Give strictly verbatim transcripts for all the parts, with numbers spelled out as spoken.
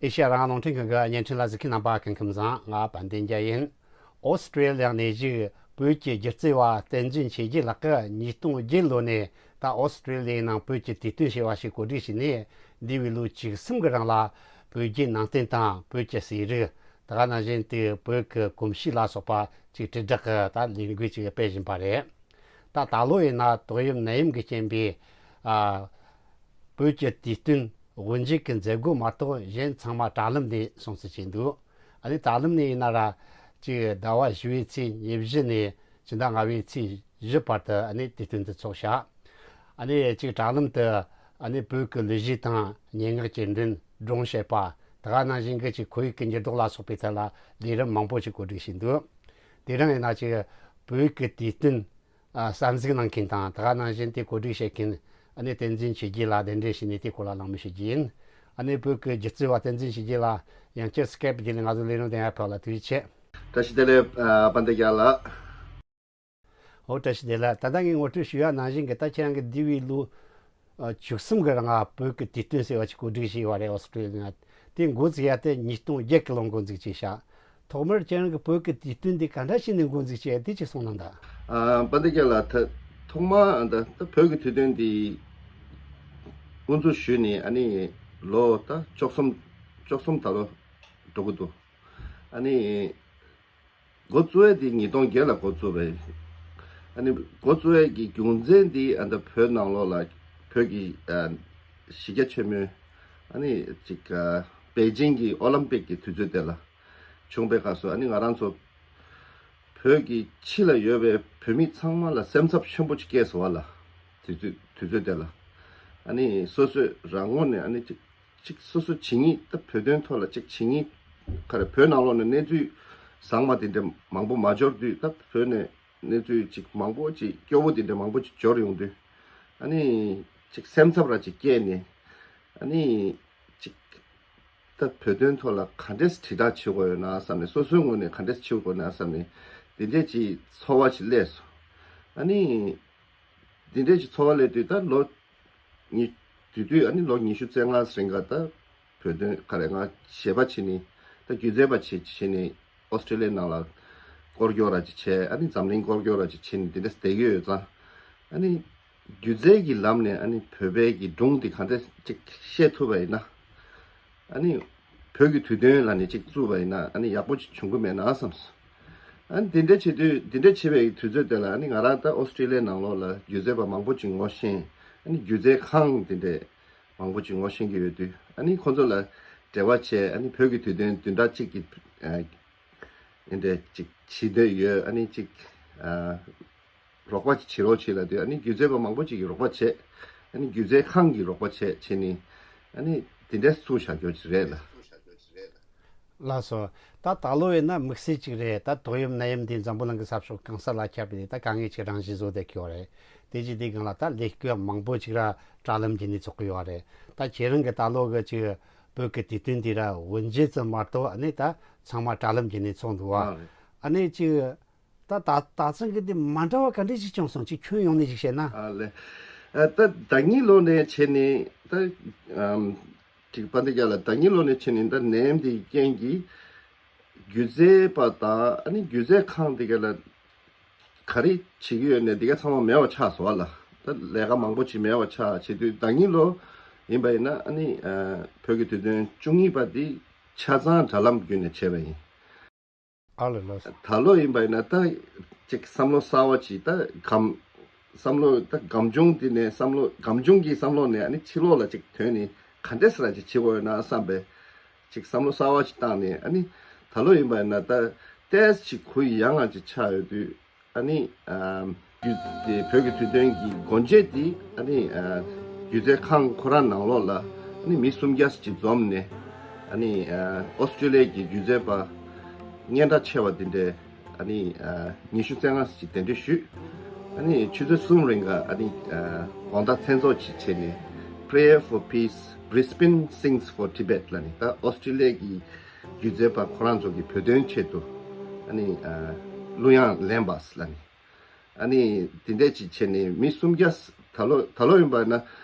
ཨེ་ཤེ་ཡ་རང་དབང་རླུང་འཕྲིན་ཁང་གི་བརྙན་འཕྲིན་ལ་གཟིགས་མཁན་རྣམ་པ་སྐུ་ཁམས་བཟང་། ང་དཔལ་ལྡན་རྒྱལ་ཡིན། ཨོ་སི་ཀྲི་ལི་ཡ་ནས་བཞུགས་བོད་ཀྱི་སྒྱུ་རྩལ་བ་བསྟན་འཛིན་ཆོས་རྒྱལ་ལགས་ཀྱིས་ཉིས་སྟོང་བརྒྱད་ལོ་ནས་ད་ཨོ་སི་ཀྲི་ལི་ཡའི་ནང་བོད་ཀྱི་དུས་སྟོན་ཞེས་པ་ཞིག་གོ་སྒྲིག་བྱས་ནས། འདས་པའི་ལོ་བཅུ་གསུམ་གྱི་རིང་ལ་བོད་བརྒྱུད་ནང་བསྟན་དང་བོད་ཀྱི་གསོས་རིག། ད་ག་ནང་བཞིན་དུ་བོད་ཀྱི་གོམས་གཤིས་ལ་སོགས་པ་ཅིག་དྲིལ་བསྒྲགས་ཀྱི་ད་ལས་འགུལ་ཅིག་སྤེལ་བཞིན་པ་རེད། ད་ད་ལོ་ཡིན་ན་ཏོག་དབྱིབས་ནད་ཡམས་ཀྱི་རྐྱེན་པས། ཨ། བོད་ཀྱི་དུས་སྟོན་དབུ་འབྱེད་ཀྱི་མཛད་སྒོ་མ་གཏོགས་གཞན་ཚང་མ་དྲ་ལམ་ནས་སྲུང་བརྩི་བྱས་འདུག་ཨ་ནི་དྲ་ལམ་ནས་ཡིན་ན་ར། ཅིག་ཟླ་བ་བཞི་པའི་ཚེས་ཉེར་བཞི་ནས་ཕྱི་ཟླ་ལྔ་པའི་ཚེས་བཞི་བར་དུ་ཨ་ནི་དུས་སྟོན་འདི་འཚོགས་བཞག་ཨ་ནི་ཅིག་དྲ་ལམ་དུ་ཨ་ནི་བོད་ཀྱི་གླུ་གཞས་དང་སྙན་ངག་གི་འགྲན་སྒྲུང་བཤད་པ། ད་ག་ནང་བཞིན་གྱི་ཅིག་ཁོར་ཡུག་གི་འགྱུར་ལྡོག་ལ་སོགས་པའི་ཐད་ལ་ལས་རིམ་མང་པོ་ཞིག་གོ་སྒྲིག་བྱས་འདུག་དེ་རིང་ཡིན་ན་ཅིག་བོད་ཀྱི་དུས་སྟོན། ཨ། གསར་འཛུགས་གནང་མཁན་དང་ད་ག་ནང་བཞིན་དེ་གོ་སྒྲིག་བྱེད་མཁན་ཨ་ནི་བསྟན་འཛིན་ཆོས་རྒྱལ་ལགས་གདན་འདྲེན་བྱས་ནས་དེ་སྐོར་ལ་གླེང་མོལ་ཞུ་རྒྱུ་ཡིན། ཨ་ནི་བོད་ཀྱི་སྒྱུ་རྩལ་བ་བསྟན་འཛིན་ཆོས་རྒྱལ་ལགས་ཡང་བསྐྱར་སི་ཀེབ་བརྒྱུད་ནས་ང་ཚོ་ལས་རིམ་དེ་ཡར་ཕེབས་ལ་ཐུགས་རྗེ་ཆེ། བཀྲ་ཤིས་བདེ་ལེགས། ཨ། དཔལ་ལྡན་རྒྱལ་ལགས། ཨོ། བཀྲ་ཤིས་བདེ་ལེགས། ད་ལྟ་ངས་ངོ་སྤྲོད་ཞུ་ཡ་ནང་བཞིན་གྱི་ད་ཁྱེད་རང་གི་འདས་པའི་ལོ་ཨ། བཅུ་གསུམ་གྱི་རིང་ང་བོད་ཀྱི་དུས་སྟོན་ཟེར་བ་ཅིག་གོ་སྒྲིག་བྱས་ཡོད་རེད། ཨོ་སི་ཀྲི་ལི་ཡ་ནང་དེ་འགོ་འཛུགས་ཡ་དེ་ཉིས་སྟོང་བརྒྱད་ཀྱི་ལོ་འགོ་འཛུགས་བྱས་ཤག་ཐོག་མར་ཁྱེད་རང་གི་བོད་ཀྱི་དུས་སྟོན་འདི་ག་འདྲ་བྱས་ནས་འགོ་འཛུགས་བྱས་དེ་ཅིག་གསུངས་གནང་དང་། ཨ། དཔལ་ལྡན་རྒྱལ་ལགས། ད་ཐོག་མར་ད་ད་བོད་ཀྱི་དུས་སྟོན་འདི་དབུ་འཛུགས་ཞུས་ནས་ཨ་ནི་ལོ་ད་བཅུ་གསུམ་བཅུ་གསུམ་ད་ལོ་འགྲོ་གི་འདུག་ཨ་ནི་འགོ་བཙུགས་ཡས་དེ་ཉིས་སྟོང་བརྒྱད་ལ་འགོ་བཙུགས་པ་ཡིན། ཨ་ནི་འགོ་བཙུགས་ཡས་ཀྱི་རྒྱུ་མཚན་དེ་ཨ་ད་བོད་ནང་ལོགས་ལ་བོད་ཀྱི་ཨ་གཞི་རྒྱ་ཆེན་མོའི་ཨ་ནི་ཅིག་ཨ་པེ་ཅིང་གི་ཨོ་ལིམ་པིག་གི་དུས་ཚོད་དེ་ལ་བྱུང་པའི་སྐབས་སུ་ཨ་ནི་ང་རང་ཚོ་བོད་ཀྱི་ཕྱི་ལ་ཡོད་པའི་བོད་མི་ཚང་མ་ལ་སེམས་འཚབ་ཆེན་པོ་ཅིག་སྐྱེས་སོང་བ་ལ། དུས་ཚོད་དུས་ཚོད་དེ་ལ་ཨ་ནི་སོ་སོས་རང་ངོས་ནས་ཨ་ནི་ཅིག་ཅིག་སོ་སོ་བྱེད་སྙིང་ད་བོད་དོན་ཐོག་ལ་ཅིག་བྱེད་སྙིང་ག་རེ། བོད་ནང་ལོགས་ནས་གནས་ཚུལ་ཟང་མ་དེ་འདྲ་མང་པོ་མ་འབྱོར་དུས། ད་བོད་ནས་གནས་ཚུལ་ཅིག་མང་པོ་ཅིག་སྐྱོ་བོ་དེ་འདྲ་མང་པོ་ཅིག་འབྱོར་ཡོང་དུས། ཨ་ནི་ཅིག་སེམས་འཚབ་ར་ཅིག་སྐྱེས་ནས། ཨ་ནི་ཅིག་ད་བོད་དོན་ཐོག་ལ་ག་འདྲས་དྲིལ་བསྒྲགས་བྱེད་དགོས་ཡོད་ན་བསམ་ནས། སོ་སོའི་ངོས་ནས་ག་འདྲས་བྱེད་དགོས་ན་བསམ་ནས་དེ་འདྲས་ཅིག་ཚོར་བ་ཅིག་སླེབས་སོང་། ཨ་ནི། འདི་འདྲས་ཀྱི་ཚོར་བ་སླེབས་དུས་ད་ལོ་ཉི་དེ་དུས་ཨ་ནི་ལོ་ཉི་ཤུ་རྩ་ལྔ་རིང་ག་ད་བོད་དོན་ག་རེ་ང་གཞས་པ་བྱས་ནས། ད་སྒྱུ་རྩལ་པ་བྱས་བྱས་ནས་ཨོ་སི་ཀྲི་ལི་ཡ་ནང་ལ་སྐོར་སྐྱོད་ར་ཅིག་བྱས། ཨ་ནི་འཛམ་གླིང་སྐོར་སྐྱོད་ར་ཅིག་བྱས་ནས་འདི་འདྲས་བསྡད་ཀྱི་ཡོད་ཙང་། ཨ་ནི་སྒྱུ་རྩལ་གྱི་ལམ་ནས་ཨ་ནི་བོད་པའི་གི་སྒྲུང་འདི་ག་འདྲས་ཅིག་བཤད་ཐུབ་པ་ཡིན་ན། ཨ་ནི་བོད་ཀྱི་དུས་སྟོན་ལབ་ནས་ཅིག་བཙུགས་པ་ཡིན་ན་ཨ་ནི་ཡག་པོ་ཅིག་བྱུང་གི་མེད་ན་བསམ་སོང་། ཨ་ནི་དེ་འདྲ་བྱེད་དུས། དེ་འདྲ་བྱེད་པའི་དུས་ཚོད་དེ་ལ་ཨ་ནི་ང་རང་ད་ཨོ་སི་ཀྲི་ལི་ཡ་ནང་ལོགས་ལ་སྒྱུ་རྩལ་པ་མང་པོ་ཅིག་ངོ་ཤེས། ཨ་ནི་སྒྱུ་རྩལ་ཁང་དེ་འདྲས་མང་པོ་ཅིག་ངོ་ཤེས་ཀྱི་ཡོད་དུས། ཨ་ནི་ཁོང་ཚོ་ལ་འབྲེལ་བ་བྱས། ཨ་ནི་བོད་ཀྱི་དུས་སྟོན་བདུན་ཕྲག་གཅིག་གི་ཨ་དེ་འདྲས་ཅིག་བྱེད་འདོད་ཡོད། ཨ་ནི་ཅིག་ཨ། རོགས་པ་ཅིག་བྱེད་རོགས་བྱེད་ལབ་དུས། ཨ་ནི་སྒྱུ་རྩལ་པ་མང་པོ་ཅིག་གིས་རོགས་པ་བྱས། ཨ་ནི་སྒྱུ་རྩལ་ཁང་གིས་རོགས་པ་བྱས་བྱས་ནས། ཨ་ནི་དེ་འདྲས་བཙུགས་བཞག་རྒྱུ་ཅིག་རེད་ལ། ལགས་སོ། ད་ད་ལོ་ཡིན་ན་དམིགས་བསལ་ཅིག་རེད། ད་ཏོག་དབྱིབས་ནད་ཡམས་འདི་འཛམ་བུ་གླིང་གི་ས་ཕྱོགས་གང་ས་ལ་ཁྱབ་པས་ད་དཀའ་ངལ་ཅིག་རང་བཞིན་བཟོ་བསྡད་ཀྱི་ཡོད་རེད། དེ་རྗེས་དེའི་སྒང་ལ་ད་ལས་འགུལ་མང་པོ་ཅིག་ར་དྲ་ལམ་བརྒྱུད་ནས་ཚོགས་ཀྱི་ཡོད་རེད། ད་ཁྱེད་རང་གིས་ད་ལོ་གི་ཅིག་བོད་ཀྱི་དུས་སྟོན་འདི་ར་དབུ་འབྱེད་ཙམ་མ་གཏོགས། ཨ་ནི་ད་ཚང་མ་དྲ་ལམ་བརྒྱུད་ནས་ཚོགས་འདུག་བ། ཨ་རེད། ཨ་ནི་ཅིག་ད་ད་ད་ཚང་གི་དེ་མ་འདྲ་བ་ག་འདྲ་ཞིག་བྱུང་སོང་། ཅིག་ཁྱོན་ཡོངས་ནས་ཞིག་བཤད་ན། ཨ་ལེ། ཨ་ད་ཟླ་ཉིན་ལོ་ནས་བྱས་ནས་ད་ཨམ་ཅིག་དཔལ་ལྡན་རྒྱལ་ལགས། ཟླ་ཉིན་ལོ་ནས་བྱས་ནས་ད་ནད་ཡམས་དེའི་རྐྱེན་གྱིས་སྒྱུ་རྩལ་པ་དང་ཨ་ནི་སྒྱུ་རྩལ་ཁང་དེ་ག་ལ་ག་རེ་བྱེད་ཀྱི་ཡོད་ནས་དེ་ག་ཚང་མ་མེད་པ་ཆགས་སོང་བ་ལ། ད་ལས་ཀ་མང་པོ་ཅིག་མེད་པ་ཆགས་བྱེད་དུས། ཟླ་ཉིན་ལོ་ཡིན་པ་ཡིན་ན་ཨ་ནི་ཨ་བོད་ཀྱི་དུས་སྟོན་བཅུ་གཉིས་པ་དེ་ཆ་ཚང་དྲ་ལམ་བརྒྱུད་ནས་བྱས་པ་ཡིན། ཨ་ལེ་ལགས། ད་ལོ་ཡིན་པ་ཡིན་ན་ད་ཅིག་བསམ་བློ་གསར་བ་ཅིག་ད་སྒམ་བསམ་བློ་ད་སྒམ་ཆུང་འདི་ནས་བསམ་བློ། སྒམ་ཆུང་གི་བསམ་བློ་ནས་ཨ་ནི་ཕྱི་ལོགས་ལ་ཅིག་ཐོན་ནས་ག་འདྲས་ར་ཅིག་བྱེད་དགོས་ཡོད་ན་བསམ་པའི་ཅིག་བསམ་བློ་གསར་བ་ཅིག་བཏང་ནས། ཨ་ནི་ད་ལོ་ཡིན་པ་ཡིན་ན་ད་ཏོག་ཙམ་ཅིག་གུ་ཡངས་པ་ཅིག་ཆགས་ཡོད་དུས། ཨ་ནི་ཨ་རྒྱུ་དེ་བོད་ཀྱི་དུས་སྟོན་གྱི་སྒོ་འབྱེད་དེ་ཨ་ནི་ཨ་སྒྱུ་རྩལ་ཁང་ཁོ་རང་ནང་ལོགས་ལ་ཨ་ནི་མི་སུམ་བརྒྱ་ཅིག་འཛོམས་ནས། ཨ་ནི་ཨ་ཨོ་སི་ཀྲི་ལི་ཡ་གི་སྒྱུ་རྩལ་པ་སྙན་གྲགས་ཆེ་བ་དེ་འདྲས་ཨ་ནི་ཨ་ཉི་ཤུ་རྩ་ལྔ་ཅིག་གདན་འདྲེན་ཞུས། ཨ་ནི་ཆུ་ཚོད་གསུམ་རིང་ག་ཨ་ནི་ཨ་དགོང་དག་མཚན་ཚོགས་ཅིག་བྱས་ནས། Prayer for Peace, Brisbane Sings for Tibet ལབ་ནས་ད་ཨོ་སི་ཀྲི་ལི་ཡ་གི་སྒྱུ་རྩལ་པ་ཁོ་རང་ཚོ་གི་བོད་དོན་ཆེད་དུ་ཨ་ནི་ཨ་གླུ་དབྱངས་ལེན་པ་ལབ་ནས། ཨ་ནི་དེ་འདྲས་ཅིག་བྱས་ནས་མི་སུམ་བརྒྱ། ད་ལོ་ད་ལོ་ཡིན་པ་ན་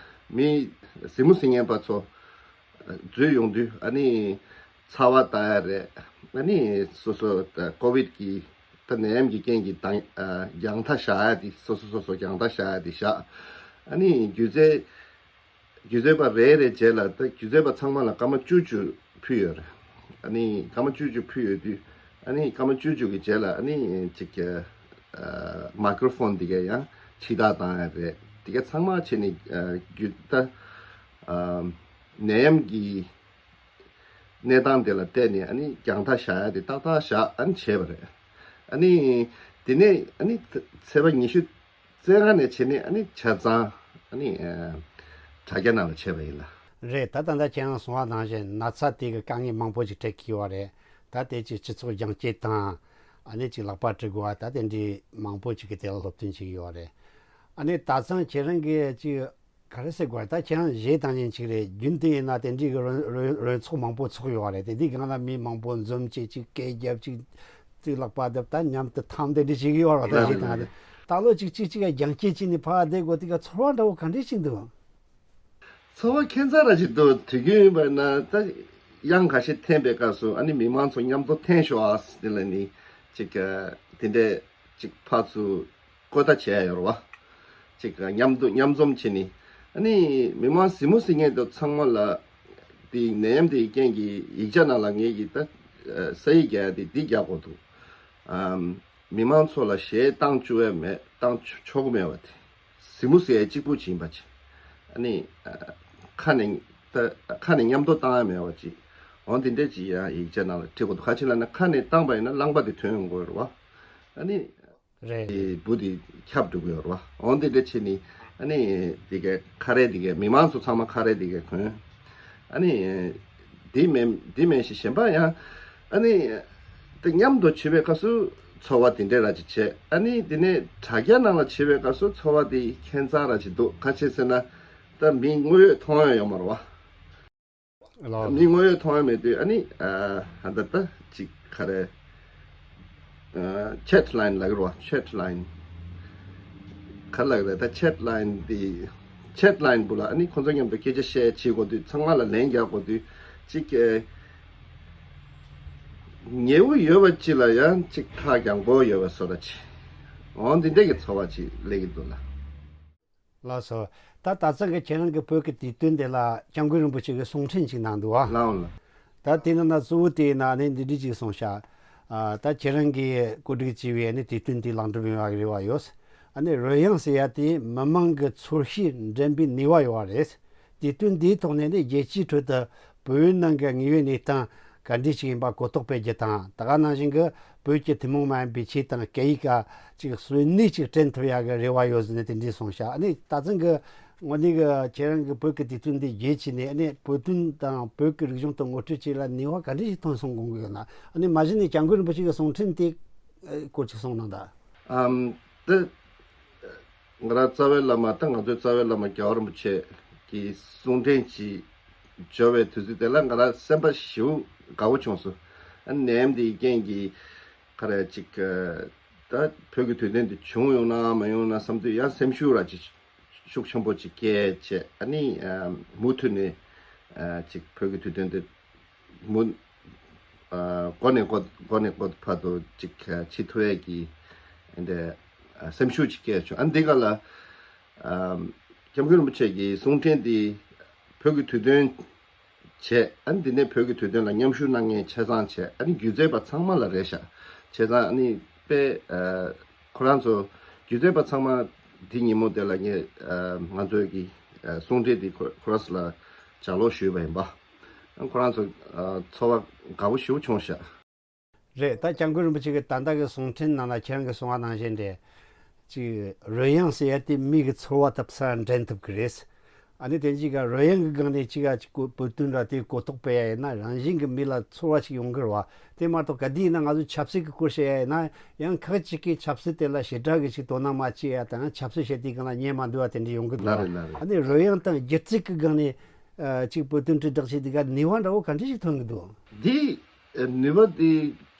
མི་གཟིགས་མོ་གཟིགས་མཁན་པ་ཚོ་ འཛུལ་ཡོང་དུས་ཨ་ནི་ཚ་བ་བཏང་ཡ་རེད། ཨ་ནི་སོ་སོ་ད་ཀོ་བིད་ཀྱི་ད་ནད་ཡམས་ཀྱི་རྐྱེན་གྱིས་ད་རྒྱང་ཐག་བཞག་ཡ་དེ་སོ་སོ་སོ་སོ་རྒྱང་ཐག་བཞག་ཡ་དེ་བཞག་ཨ་ནི་སྒྱུ་རྩལ་སྒྱུ་རྩལ་པ་རེ་རེ་རྗེས་ལ་ད་སྒྱུ་རྩལ་པ་ཚང་མ་ལ་སྐར་མ་བཅུ་བཅུ་ཕུལ་ཡོད་རེད། ཨ་ནི་སྐར་མ་བཅུ་བཅུ་ཕུལ་ཡོད་དུས་ཨ་ནི་སྐར་མ་བཅུ་བཅུ་གི་རྗེས་ལ་ཨ་ནི་ཅིག་ཨ་མའི་ཀྲོ་ཕོན་དེ་གས་ཡང་ཕྱི་ཐག་བཏང་ཡ་རེད། དེ་གས་ཚང་མ་བྱས་ནས་ཨ་རྒྱུ་ད་ཨ་ནད་ཡམས་ཀྱི་གནས་སྟངས་དེ་ལ་བལྟས་ནས་ཨ་ནི་རྒྱང་ཐག་བཞག་ཡ་དེ་ཏག་ཏག་བཞག་ཨ་ནི་བྱས་པ་རེད། ཨ་ནི་དེ་ནས་ཨ་ནི་ཚེས་པ་ཉི་ཤུ་རྩ་ལྔ་ནས་བྱས་ནས་ཨ་ནི་ཆ་ཚང་ཨ་ནི་ཨ་དྲ་རྒྱ་ནང་ལ་ཆས་པ་ཡིན་ལ། རེད། ད་ད་ལྟ་ཁྱེད་རང་གསུངས་པ་ནང་བཞིན་ན་ཚ་དེ་གི་དཀའ་ངལ་མང་པོ་ཞིག་འཕྲད་ཀྱི་ཡོད་རེད། ད་དེ་ཅིག་སྤྱི་ཚོགས་རྒྱང་བསྐྱེད་དང་ཨ་ནི་ཅིག་ལག་པ་བཀྲུ་དགོས་པ་ད་དེ་འདྲའི་མང་པོ་ཅིག་གི་དེ་ལ་སློབ་སྟོན་བྱེད་ཀྱི་ཡོད་རེད། ཨ་ནི་ད་ཚང་ཁྱེད་རང་གི་ཅིག་ག་རེ་ཟེར་དགོས་རེད། ད་ཁྱེད་རང་གཞས་བཏང་མཁན་ཅིག་རེད། རྒྱུན་དུ་ཡིན་ན་དེ་འདྲའི་གི་རོལ་རོལ་རོལ་ཚོགས་མང་པོ་ཚོགས་ཡོད་རེད། དེ་དེའི་སྒང་ལ་མི་མང་པོ་འཛོམས་བྱས་ཅིག་སྐད་རྒྱབ་ཅིག་ཅིག་ལག་པ་རྡབ་ད་མཉམ་དུ་འཐམ་དེ་འདྲ་བྱེད་ཀྱི་ཡོད་རེད། ད་གཞས་བཏང་ད་ལོ་ཅིག་ཅིག་ཅིག་རྒྱང་བསྐྱེད་བྱས་ནས་ཕར་བསྡད་དགོས་དེ་ག་ཚོར་བ་འདྲ་བོ་ག་འདྲ་ཞིག་འདུག་ཚོར་བ་ཁྱད་མཚར་ར་ཞིག་འདུག་དུས་རྒྱུན་ཡིན་པ་ན་ད་དབྱངས་ཁ་ཤས་འཐེན་པའི་སྐབས་སུ་ཨ་ནི་མི་མང་ཚོ་མཉམ་དུ་འཐེན་ཤོག་ཨ་དེ་ལ་ནི་ཅིག་དེ་འདྲས་ཅིག་ཕར་ཚུར་བཀོད་ལྟ་བྱས་ཡོད་རེད་བ། ཅིག་མཉམ་དུ་མཉམ་འཛོམས་བྱས་ནི་ཨ་ནི་མི་མང་གཟིགས་མོ་གཟིགས་མཁན་དུ་ཚང་མ་ལ་དེ་ནད་ཡམས་དེའི་རྐྱེན་གྱིས་ཡིག་ཆ་ནང་ལ་ངེད་ཀྱིས་ད་ས་ཡིག་རྒྱག་ཡ་དེ་འདི་རྒྱག་དགོས་འདུག་མི་མང་ཚོ་ལ་གཞས་བཏང་བཅུག་ཡ་མེད། བཏང་ཆོག་གི་མེད་པ་དེ། གཟིགས་མོ་གཟིགས་ཡ་གཅིག་པུ་བྱིན་པ་ཅིག་ཨ་ནི་ཁ་ནས་ད་ཁ་ནས་མཉམ་དུ་བཏང་ཡ་མེད་པ་ཅིག་འོ་འདི་འདྲས་ཅིག་ཡང་ཡིག་ཆ་ནང་ལ་བྲིས་དགོས་འདུག་ཁ་ཆེ་ལ་ན་ཁ་ནས་བཏང་པ་ཡིན་ན་རླངས་པ་དེ་ཐོན་ཡོང་གི་ཡོད་རེད་བ། ཨ་ནི་རེད། འབུ་དེ་ཁྱབ་འགྲོ་གི་ཡོད་རེད་བ། འོ་འདི་འདྲས་བྱས་ནི་ཨ་ནི་དེ་གའི་ཁ་རས་དེ་གའི་མི་མང་ཚོ་ཚང་མ་ཁ་རས་དེ་གའི་གོན། ཨ་ནི་འདི་མིན་འདི་མིན་ཞིག་གཞན་པ་ཡང་ཨ་ནི་དེ་མཉམ་དུ་བྱེད་པའི་སྐབས་སུ་ཚོར་བ་དེ་འདྲ་ར་ཅིག་བྱས། ཨ་ནི་དེ་ནས་དྲ་རྒྱ་ནང་ལ་བྱེད་པའི་སྐབས་སུ་ཚོར་བ་དེ་ཁྱད་མཚར་ར་ཅིག་འདུག་ག་ཅི་ཟེར་ན་ད་མི་དངོས་ཡོད་མཐོང་ཡ་ཡོད་མ་རེད་བ། ལགས། མི་དངོས་ཡོད་མཐོང་ཡ་མེད་དུས་ཨ་ནི་ཨ་ད་ད་ཅིག་ག་རེ། ཆེཊ་ལ་ཡིན་ལབ་ཀྱི་རེད་བ། ཆེཊ་ལ་ཡིན། ག་ལབ་ཀྱི་རེད་ད་ཆེཊ་ལ་ཡིན་དེ། ཆེཊ་ལ་ཡིན་བུ་ལ་ཨ་ནི་ཁོང་ཚོ་མཉམ་དུ་སྐད་ཆ་བཤད་བྱེད་དགོས་དུས་ཚང་མ་ལ་ལན་རྒྱག་དགོས་དུས་ཅིག་གི་ཉེ་བོ་ཡོད་པ་ཅིག་ལ་ཡང་ཅིག་ཁ་གྱང་པོ་ཡོད་པ་བཟོ་འདྲ་ཅིག་འོ་འདི་འདྲ་གི་ཚོར་བ་ཅིག་སླེབས་ཀྱི་འདུག་ལ། ལགས་སོ། ད་ད་ཚང་གི་ཁྱེད་རང་གི་བོད་ཀྱི་དུས་སྟོན་དེ་ལ་སྐྱབས་མགོན་རིན་པོ་ཆེ་གི་གསུང་འཕྲིན་ཅིག་གནང་འདུག་བ། ལགས་འོང་ལགས། ད་དེ་ནང་ན་གཙོ་བོ་དེ་ཡིན་ན་ནི་འདི་འདྲ་ཅིག་གསུངས་ཤག་ཨ་ད་ཁྱེད་རང་གིས་གོ་སྒྲིག་བྱས་པའི་ནི་དུས་སྟོན་དེ་ལེགས་འགྲུབ་ཡོང་བ་གི་རེ་བ་ཡོད། ཨ་ནི་རོལ་དབྱངས་ཟེར་ཡ་དེ་མི་མང་གི་ཚོར་ཤེས་འདྲེན་པའི་ནུས་པ་ཡོད་བ་རེད། དུས་སྟོན་འདིའི་ཐོག་ནས་ནི་རྒྱལ་སྤྱིའི་ཁྲོད་དུ་བོད་ནང་གི་དངོས་ཡོད་གནས་སྟངས་ག་འདྲ་ཞིག་ཡིན་པ་གོ་རྟོགས་སྤེལ་རྒྱུ་དང་། ད་ག་ནང་བཞིན་གྱི་བོད་ཀྱི་ཐུན་མོང་མ་ཡིན་པའི་ཆོས་དང་སྐད་ཡིག་ག་ཅིག་གསོན་གནས་ཅིག་བསྐྲུན་ཐུབ་ཡག་གི་རེ་བ་ཡོད་ཟེར་ནས་དེ་འདྲའི་གསུངས་ཤག་ཨ་ནི་ད་ཐེངས་ཀྱི་དངོས་གནས་ཀྱི་ཁྱེད་རང་གི་བོད་ཀྱི་དུས་སྟོན་འདི་རྗེས་ཀྱི་ནས་ཨ་ནི་བོད་དོན་དང་བོད་ཀྱི་རིག་གཞུང་དུ་ངོ་སྤྲོད་བྱེད་ལ་ནུས་པ་ག་འདྲ་ཞིག་ཐོན་སོང་དགོངས་ཀྱི་ཡོད་ན། ཨ་ནི་མ་གཞི་ནས་སྐྱབས་མགོན་རིན་པོ་ཆེ་གི་གསུང་འཕྲིན་དེ་སྐོར་ཅིག་གསུངས་གནང་དང་། ཨམ། ད། ང་རང་རྩ་བའི་བླ་མ་ད་ང་ཚོའི་རྩ་བའི་བླ་མ་རྒྱལ་བ་རིན་པོ་ཆེ་གི་གསུང་འཕྲིན་ཅིག་འབྱོར་བའི་དུས་ཚོད་དེ་ལ་ང་རང་སེམས་པ་ཞེ་པོ་དགའ་བོ་བྱུང་སོང་། ཨ་ནི་ནད་ཡམས་འདིའི་རྐྱེན་གྱིས་ག་རེ་ཅིག་ད་བོད་ཀྱི་དུས་སྟོན་འདི་བྱུང་ཡོང་ན་མ་ཡོང་ན་བསམ་དུས་ཡང་སེམས་ཤུགས་ར་ཅིག་ཤུགས་ཆེན་པོ་ཅིག་སྐྱེས་བྱས། ཨ་ནི་མུ་མཐུད་ནས་ཅིག་བོད་ཀྱི་དུས་སྟོན་འདི་མུ། ཨ་མགོ་ནས་མགོ་མགོ་ནས་མགོ་བར་དུ་ཅིག་བྱེད་ཐུབ་ཡས་ཀྱི་འདི་སེམས་ཤུགས་ཅིག་སྐྱེས་བྱུང་། ཨ་འདི་ག་ལ་ཨ་སྐྱབས་མགོན་རིན་པོ་ཆེ་གི་གསུང་འཕྲིན་འདི་བོད་ཀྱི་དུས་སྟོན་བྱས། ཨ་འདི་ནས་བོད་ཀྱི་དུས་སྟོན་ལ་མཉམ་ཞུགས་གནང་མཁན་ཆ་ཚང་བྱས། ཨ་ནི་སྒྱུ་རྩལ་པ་ཚང་མ་ལ་རེད་ཤག་བྱས་ཙང་ཨ་ནི་དཔེ་ཨ་ཁོ་རང་ཚོ་སྒྱུ་རྩལ་པ་ཚང་མ་འདི་ཉིན་མོ་དེ་ལ་ངས་ཨ་ང་ཚོའི་གི་ཨ་གསུང་འཕྲིན་འདི་ཁོ་ཁོ་རང་ཚོ་ལ་ལྗགས་ཀློག་ཞུས་པ་ཡིན་པ། ཁོ་རང་ཚོ་ཨ་ཚོར་བ་དགའ་པོ་ཞེ་པོ་བྱུང་ཤག་རེད། ད་སྐྱབས་མགོན་རིན་པོ་ཆེ་གི་ད་ལྟ་གི་གསུང་འཕྲིན་ནང་ལ་ཁྱེད་རང་གིས་གསུངས་པ་ནང་བཞིན་རེད། ཅིག་རོལ་དབྱངས་ཟེར་ཡ་དེ་མི་གི་ཚོར་བ་ད་ཕར་འདྲེན་ཐུབ་ཀྱི་རེད། ཨ་ནི་དེ་གཅིག་ག་རོལ་དབྱངས་གི་སྒང་ནས་གཅིག་ག་ཅིག་གོ་བོད་དོན་འདྲ་དེ་གོ་རྟོགས་སྤེལ་ཡ་ཡིན་ན་རང་བཞིན་གི་མི་ལ་ཚོར་བ་ཞིག་ཡོང་གི་རེད་བ། དེ་མ་གཏོགས་ག་དུས་ཡིན་ན་ང་ཚོ་ཆབ་སྲིད་ཀྱི་སྐོར་བཤད་ཡ་ཡིན་ན་ཡང་ཁག་ཅིག་གིས་ཆབ་སྲིད་དེ་ལ་ཞེ་དྲག་གི་ཅིག་དོ་སྣང་མ་བྱེད་ཡ་དང་ཆབ་སྲིད་བཤད་དུས་སྒང་ལ་ཉན་མ་འདོད་པ་དེ་འདྲ་ཡོང་གི་འདུག་ལ་རེད་ལ་རེད། ཨ་ནི་རོལ་དབྱངས་དང་སྒྱུ་རྩལ་གྱི་སྒང་ནས་ཨ་ཅིག་བོད་དོན་དྲིལ་བསྒྲགས་བྱེད་དུས་སྒང་ནུས་པ་འདྲ་བོ་ག་འདྲ་ཞིག་ཐོན་གི་འདུག་འདི་ནུས་པ་འདི་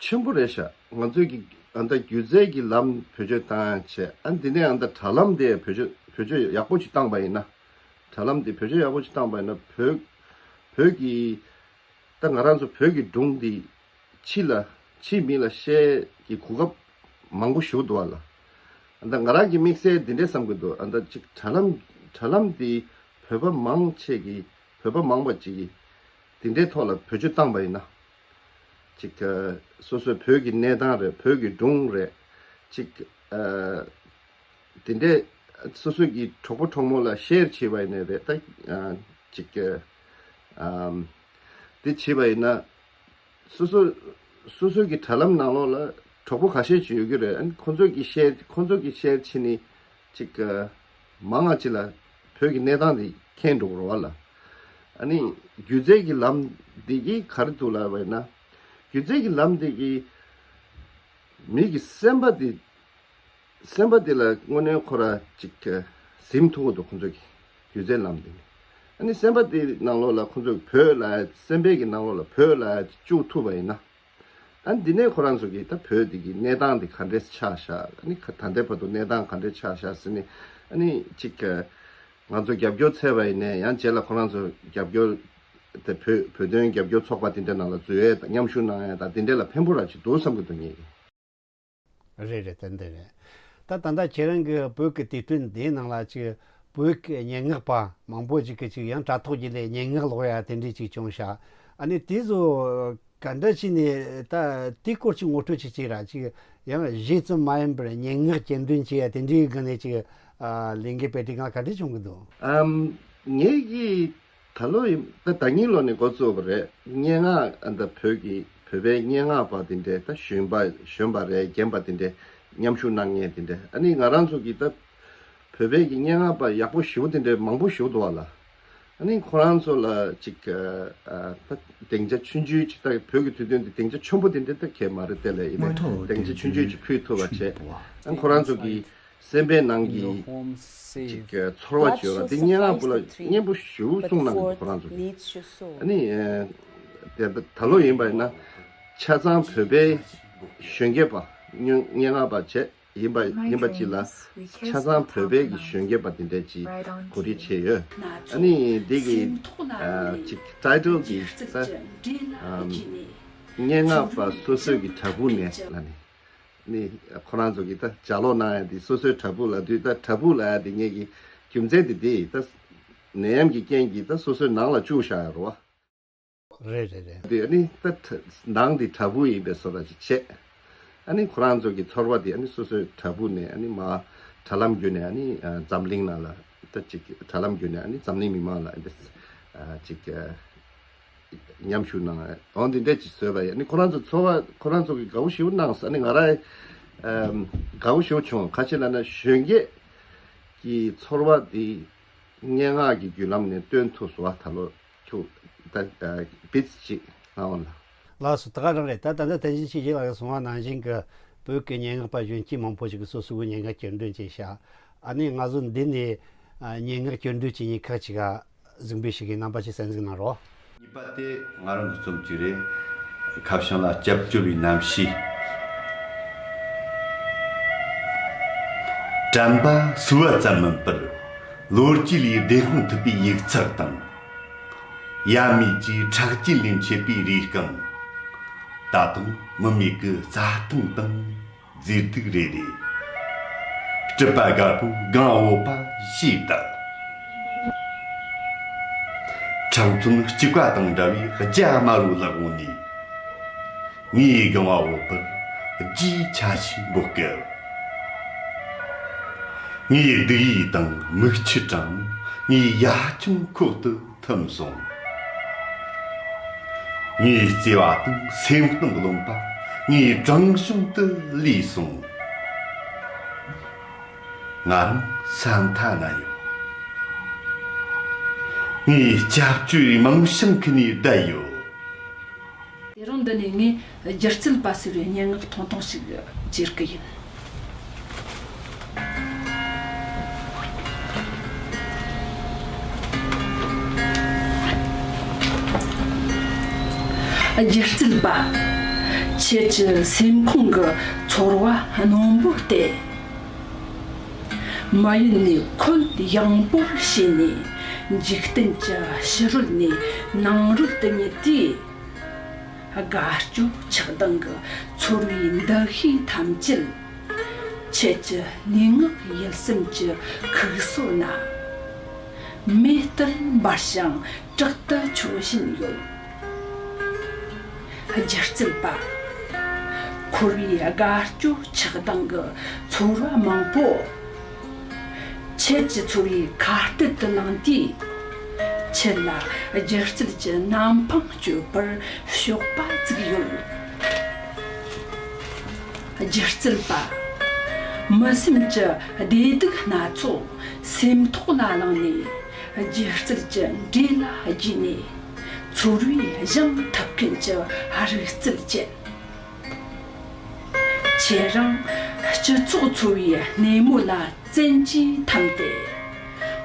ཆེན་པོ་རེད་ཤག་ང་ཚོས་ཀྱི་ཨ་མདའ་སྒྱུ་རྩལ་གྱི་ལམ་བེད་སྤྱོད་བཏང་ཡ་བྱས། ཨ་འདི་ནས་ཨ་མདའ་དྲ་ལམ་དེ་བེད་སྤྱོད་བེད་སྤྱོད་ཡག་པོ་ཞིག་བཏང་པ་ཡིན་ན། དྲ་ལམ་དེ་བེད་སྤྱོད་ཡག་པོ་ཞིག་བཏང་པ་ཡིན་ན་བོད་ བོད་ཀྱི་ད་ང་རང་ཚོ་བོད་ཀྱི་སྒྲུང་འདི་ཕྱི་ལ་ཕྱིའི་མི་ལ་བཤད་ཀྱི་གོ་སྐབས་མང་པོ་ཞིག་འདུག་བ་ལ། ད་ང་རང་གི་དམིགས་བསལ་འདི་འདྲས་བསམ་གྱི་འདུག་ཨ་ད་ཅིག་དྲ་ལམ་དྲ་ལམ་འདི་བོད་པ་མང་ཆེ་གི་བོད་པ་མང་བ་ཅིག་གིས་འདི་འདྲའི་ཐོག་ལ་བེད་སྤྱོད་བཏང་བ་ཡིན་ན། ཅིག་སོ་སོའི་བོད་ཀྱི་གནས་སྟངས་རེད། བོད་ཀྱི་སྒྲུང་རེད། ཅིག་དེ་འདྲས་སོ་སོ་གི་གྲོགས་པོ་གྲོགས་མོ་ལ་ཤེར་བྱས་པ་ཡིན་ནའི་རེད། ད་ཅིག་དེ་བྱས་པ་ཡིན་ན། སོ་སོ་སོ་སོ་གི་དྲ་ལམ་ནང་ལོགས་ལ་གྲོགས་པོ་ཁ་ཤས་ཅིག་ཡོད་ཀྱི་རེད། ཨ་ནི་ཁོང་ཚོ་གི་ཤེར་ཁོང་ཚོ་གི་ཤེར་བྱས་ནས་ཅིག་མང་ང་ཅིག་ལ་བོད་ཀྱི་གནས་སྟངས་དེ་མཁྱེན་འགྲོ་གི་རེད་བ་ལ། ཨ་ནི་སྒྱུ་རྩལ་གྱི་ལམ་འདི་གིས་ག་རེ་འདུག་ལབ་པ་ཡིན་ན། སྒྱུ་རྩལ་གྱི་ལམ་འདི་གིས་མི་གི་སེམས་པ་འདི་སེམས་པ་འདི་ལ་དངོས་གནས་ཁོ་ར་ཅིག་ཟིན་ཐུབ་ཀྱི་འདུག་ཁོང་ཚོ་གི་སྒྱུ་རྩལ་ལམ་འདི་ནི། ཨ་ནི་སེམས་པ་འདི་ནང་ལོགས་ལ་ཁོང་ཚོ་གི་བོད་ལ་སེམས་པའི་གི་ནང་ལོགས་ལ་བོད་ལ་བཅུག་ཐུབ་པ་ཡིན་ན། ཨ་ནི་འདི་ནས་ཁོ་རང་ཚོ་གི་ད་བོད་འདི་གི་གནས་སྟངས་འདི་ག་འདྲས་ཆགས་བཞག་ཨ་ནི་ད་ལྟའི་བར་དུ་གནས་སྟངས་ག་འདྲས་ཆགས་བཞག་ཟེར་ནས། ཨ་ནི་ཅིག་ང་ཚོ་རྒྱབ་སྐྱོར་འཚོལ་བ་ཡིན་ནའི་ཡང་རྗེས་ལ་ཁོ་རང་ཚོ་རྒྱབ་སྐྱོར་དེ་བོད་བོད་དོན་རྒྱབ་སྐྱོར་ཚོགས་པ་དེ་འདྲ་ནང་ལ་འཛུལ་ཡས་དང་མཉམ་ཞུགས་གནང་ཡས་དང་དེ་འདྲ་ལ་ཕན་པོ་ར་ཅིག་འདུག་བསམ་གྱི་འདུག་ངས། རེད་རེད། ཏན་ཏན་རེད། ད་ད་ལྟ་ཁྱེད་རང་གི་བོད་ཀྱི་དུས་སྟོན་འདིའི་ནང་ལ་ཅིག་བོད་ཀྱི་སྙན་ངག་པ་མང་པོ་ཅིག་གིས་ཅིག་ཡང་དྲ་ཐོག་བརྒྱུད་ལས་སྙན་ངག་ཀློག་ཡ་དེ་འདྲས་ཅིག་བྱུང་ཤག་ཨ་ནི་དེ་ཚོ་ག་འདྲ་བྱས་ནས་ད་དེའི་སྐོར་ཅིག་ངོ་སྤྲོད་ཅིག་བྱས་ར། ཅིག་ཡང་གཞས་ཙམ་མ་ཡིན་པར་སྙན་ངག་སྤྱི་འདོན་བྱེད་ཡ་དེ་འདྲའི་སྒང་ནས་ཅིག་ལས་འགུལ་སྤེལ་དུས་སྒང་ག་འདྲས་བྱུང་གི་འདུག་ཨམ། ངེད་ཀྱིས་ད་ལོ་ཡིན་ད་ཟླ་ཉིན་ལོ་ནས་འགོ་བཙུགས་པ་རེད། སྙན་ངག་ཨ་ད་བོད་ཀྱི་བོད་པའི་སྙན་ངག་པ་དེ་འདྲས་ད་གཞོན་པ་གཞོན་པ་རེད། རྒན་པ་དེ་འདྲས་མཉམ་ཞུགས་གནང་མཁན་དེ་འདྲས། ཨ་ནི་ང་རང་ཚོ་གི་ད་བོད་པའི་གི་སྙན་ངག་པ་ཡག་པོ་ཞེ་པོ་དེ་འདྲས་མང་པོ་ཞེ་པོ་འདུག་བ་ལ། ཨ་ནི་ཁོ་རང་ཚོ་ལ་ཅིག་ཨ་ད་སྡིངས་ཆ་ཆུང་ཆུང་ཅིག་ད་བོད་ཀྱི་དུས་སྟོན་དེ་སྡིངས་ཆ་ཆེན་པོ་དེ་འདྲས་ད་གས་མ་རེད། དེ་ལས་ཡིན་ན་སྡིངས་ཆ་ཆུང་ཆུང་ཅིག་ཕུལ་ཐུབ་པ་བྱས། ཨ་ནི་ཁོ་རང་ཚོ་གི་སེམས་པའི་ནང་གི་ཅིག་ཚོར་བ་ཅིག་ཡོད་ར། དེ་སྙན་ངག་པོ་ལ་སྙན་པོ་ཞེ་པོ་གསུངས་གནང་གི་འདུག་ཁོ་རང་ཚོ་གིས། ཨ་ནི་དེ་ད་ལོ་ཡིན་པ་ཡིན་ན་ཆ་ཚང་བོད་པའི་གཞོན་སྐྱེས་པ་སྙན་སྙན་ངག་པ་བྱས་ཡིན་པ་ཡིན་པ་ཅིག་ལ་ཆ་ཚང་བོད་པའི་གི་གཞོན་སྐྱེས་པ་དེ་འདྲས་ཅིག་གོ་སྒྲིག་བྱས་ཡོད། ཨ་ནི་འདི་གི་ཅིག་ཊའི་ཊལ་གི་ད་སྙན་ངག་པ་སོ་སོའི་གི་བྲག་ཕུག་ནས་ལ་ནི། ནི་ཁོ་རང་ཚོ་གིས་ད་ལྗགས་ཀློག་གནང་ཡ་དེ་སོ་སོའི་བྲག་ཕུག་ལ་དུས་ད་བྲག་ཕུག་ལ་ཡ་དེ་ངེད་ཀྱི་རྒྱུ་མཚན་དེ་དེ་ད་ནད་ཡམས་ཀྱི་རྐྱེན་གྱིས་ད་སོ་སོའི་ནང་ལ་བཅུག་བཞག་ཡ་རེད་བ། རེད་རེད་རེད། དེ་ནི་ད་ནང་དེ་བྲག་ཕུག་ཡིན་པའི་བཟོ་འདྲ་ཅིག་བྱས། ཨ་ནི་ཁོ་རང་ཚོ་གི་ཚོར་བ་དེ་ཨ་ནི་སོ་སོའི་བྲག་ཕུག་ནས་ཨ་ནི་མ་དྲ་ལམ་བརྒྱུད་ནས་ཨ་ནི་འཛམ་གླིང་ནང་ལ་ད་ཅིག་དྲ་ལམ་བརྒྱུད་ནས་ཨ་ནི་འཛམ་གླིང་མི་མང་ལ་ཨ་ནི་ཅིག་མཉམ་ཞུགས་གནང་འོང་འདི་འདྲས་ཅིག་བཟོས་པ་ཡིན། ཨ་ནི་ཁོ་རང་ཚོ་ཚོར་བ་ཁོ་རང་ཚོ་གི་དགའ་བོ་ཞེ་པོ་གནང་སོང་། ཨ་ནི་ང་རང་ཨམ་དགའ་བོ་ཞེ་པོ་བྱུང་། ག་ཅི་ལབ་ན་གཞོན་སྐྱེས་ཀྱི་ཚོར་བ་འདི་སྙན་ངག་གི་བརྒྱུད་ལམ་ནས་སྟོན་ཐུབ་སོང་བ། ད་ལོ་ཁྱོད་ད་བིས་ཅིག་ང་འོང་ལ། ལགས་སོ། ད་ག་རང་རེད། ད་ད་ལྟ་བསྟན་འཛིན་ཆོས་རྒྱལ་ལགས་ཀྱིས་གསུངས་པ་ནང་བཞིན་གྱི་བོད་ཀྱི་སྙན་ངག་པ་གཞོན་སྐྱེས་མང་པོ་ཞིག་གིས་སོ་སོའི་སྙན་ངག་སྤྱི་འདོན་བྱས་ཤག་ཨ་ནི་ང་ཚོ་འདི་ནས་ཨ་སྙན་ངག་སྤྱི་འདོན་བྱེད་མཁན་ཁག་ཅིག་ག་གཟིགས་འབུལ་ཞུ་གི་ཡིན། རྣམ་པ་ཚོས་གསན་གཟིགས་གནང་རོགས། གཉིས་པ་དེ་ང་རང་གི་རྩོམ་ཅིག་རེད། ཁ་བྱང་ལ་སྐྱབས་བཅོལ་བའི་རྣམ་ཤེས། དྲན་པ་གསོ་བ་ཙམ་མིན་པར་ལོ་རྒྱུས་ལས་བདེན་དཔང་ཐུབ་པའི་ཡིག་ཚགས་དང་། ཡབ་མེས་ཀྱི་ཁྲག་རྒྱུན་ལས་མཆེད་པའི་རུས་རྐང་། ད་དུང་མི་མེད་ཀྱི་རྩྭ་ཐང་དང་། མཛེས་སྡུག་རེ་རེ། སྲིད་པ་དཀར་པོ་གངས་འོད་པ་ཞེས་བཏགས། ཁྲག་མཚོན་གཅིག་པ་དང་འདྲ་བའི་རྒྱ་དམར་པོའི་ལག་འོག་ནས། ངའི་རྒང་བ་འོད་འབར་རྒྱའི་ཆ་ཤས་འབོད་སྐད། ངའི་སྡུག་ཡུས་དང་མིག་ཆུ་གྲང་། ངའི་ཡ་ཆུང་ཁོག་ཏུ་ཐིམ་སོང་། ངའི་བརྩེ་བ་དང་སེམས་གཏམ་རློམ་པ། ངའི་བྲང་གཞུང་དུ་ལུས་སོང་། ང་རང་ས་མཐའ་ན་ཡོད། ངའི་སྐྱབས་བཅོལ་བའི་མིང་བྱང་ཁུལ་ནས་བསྡད་ཡོད། དེ་རིང་འདི་ནས་ངས་སྒྱུ་རྩལ་པ་ཟེར་བའི་སྙན་ངག་ཐུང་ཐུང་ཞིག་བཅེར་གི་ཡིན། སྒྱུ་རྩལ་པ། ཁྱེད་ཀྱི་སེམས་ཁོང་གི་ཚོར་བ་རྣོན་པོ་སྟེ། མ་ཡུལ་ནས་ཁོད་ཡངས་པོར་ཕྱིན་ནས་ འཇིག་རྟེན་གྱི་ཕྱི་རོལ་ནས་ནང་རོལ་དུ་ཉིད་དེ། དགའ་སྐྱོ་ཆགས་སྡང་གི་ཚོར་བའི་འདུ་ཤེས་ཐམས་ཅད། ཁྱེད་ཀྱི་སྙན་ངག་ཡིད་སེམས་ཀྱི་ཁུག་སོ་ན། མེ་ལྟར་འབར་ཞིང་དྲག་ཏུ་འཕྱོ་བཞིན་ཡོད། སྒྱུ་རྩལ་པ། འཁོར་བའི་དགའ་སྐྱོ་ཆགས་སྡང་གི་ཚོར་བ་མང་པོ། ཁྱེད་ཀྱི་ཚོར་བའི་ཁ་གཏད་དུ་ལངས་དུས། ཁྱེད་ལ་སྒྱུ་རྩལ་གྱི་ནམ་འཕང་གཅོད་པར་གཤོག་པ་བཙུགས་ཡོད། སྒྱུ་རྩལ་པ། མི་སེམས་ཀྱི་བདེ་སྡུག་སྣ་ཚོགས་སེམས་ཐོག་ལ་བླངས་ནས། སྒྱུ་རྩལ་གྱི་འགྲོས་ལ་བརྒྱུས་ནས། ཚོར་བའི་སྦྱང་ཐུབ་མཁན་གྱི་རིག་རྩལ་ཅན། ཁྱེད་རང་སྤྱི་ཚོགས་འཚོ་བའི་སྣེ་མོ་ལ་བཙན་གྱིས་འཐམས་ཏེ།